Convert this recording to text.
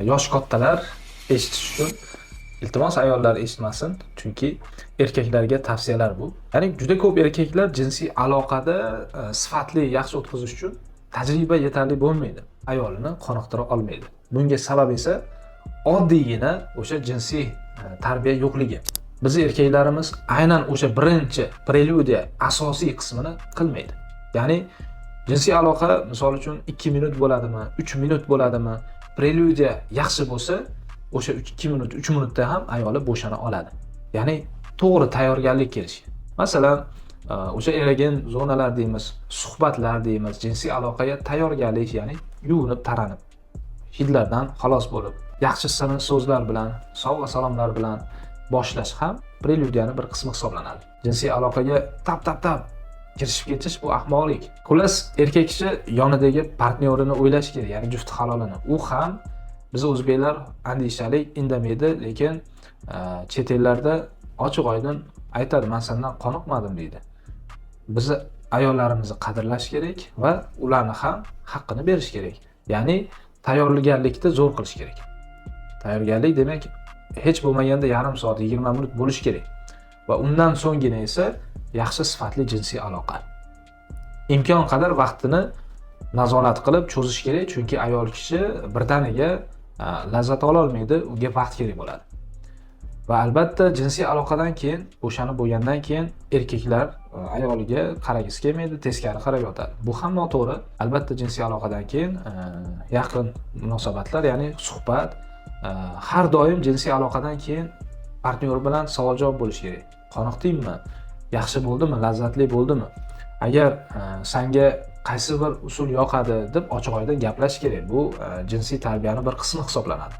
Yosh kattalar eshitish uchun iltimos, ayollar eshitmasin, chunki erkaklarga tavsiyalar bu. Ya'ni juda ko'p erkaklar jinsiy aloqada sifatli, yaxshi o'tkazish uchun tajriba yetarli bo'lmaydi, ayolini qoniqtira olmaydi. Bunga sabab esa oddiygina o'sha jinsiy tarbiya yo'qligi. Bizni erkaklarimiz aynan o'sha birinchi prelyudiya asosiy qismini qilmaydi. Ya'ni jinsiy aloqa, misol uchun, 2 minut bo'ladimi, 3 minut bo'ladimi, prelyudiya yaxshi bo'lsa, o'sha 2 minut, 3 minutda ham ayoli bo'shana oladi. Ya'ni to'g'ri tayyorgarlik kelishi. Masalan, o'sha erogen zonalar deymiz, suhbatlar deymiz, jinsiy aloqaga tayyorgarlik, ya'ni yuvinib taranib, hidlardan xalos bo'lib, yaxshi shirin so'zlar bilan, sovg'a salomlar bilan boshlash ham prelyudiyani bir qismi hisoblanadi. Jinsiy aloqaga tap tap tap kirishib ketish bu ahmoqlik. Xullas, erkak kishi yonidagi partnyorini o'ylash kerak, ya'ni jufti halolini. U ham, biz o'zbeklar andishalik indamaydi, lekin chet ellarda ochiq oydin aytadi: "Man sendan qoniqmadim", deydi. Bizni ayollarimizni qadrlash kerak va ularni ham haqqini berish kerak. Ya'ni tayyorgarlikni zo'r qilish kerak. Tayyorgarlik demak, hech bo'lmaganda yarim soat, 20 minut bo'lishi kerak va undan so'nggina esa yaxshi, sifatli jinsiy aloqa. Imkon qadar vaqtini nazorat qilib cho'zish kerak, chunki ayol kishi birdaniga lazzat ololmaydi, unga vaqt kerak bo'ladi. Va albatta jinsiy aloqadan keyin, bo'shanib bo'lgandan keyin erkaklar ayoliga qaragisi kelmaydi, teskari qarab yotadi. Bu ham noto'g'ri. Albatta jinsiy aloqadan keyin yaqin munosabatlar, ya'ni suhbat, har doim jinsiy aloqadan keyin partnyor bilan savol javob bo'lishi kerak. Qoniqdingmi? Yaxshi bo'ldimi? Lazzatli bo'ldimi? Agar sanga qaysi bir usul yoqadi deb ochiq oydin gaplashish kerak. Bu jinsiy tarbiyani bir qismi hisoblanadi.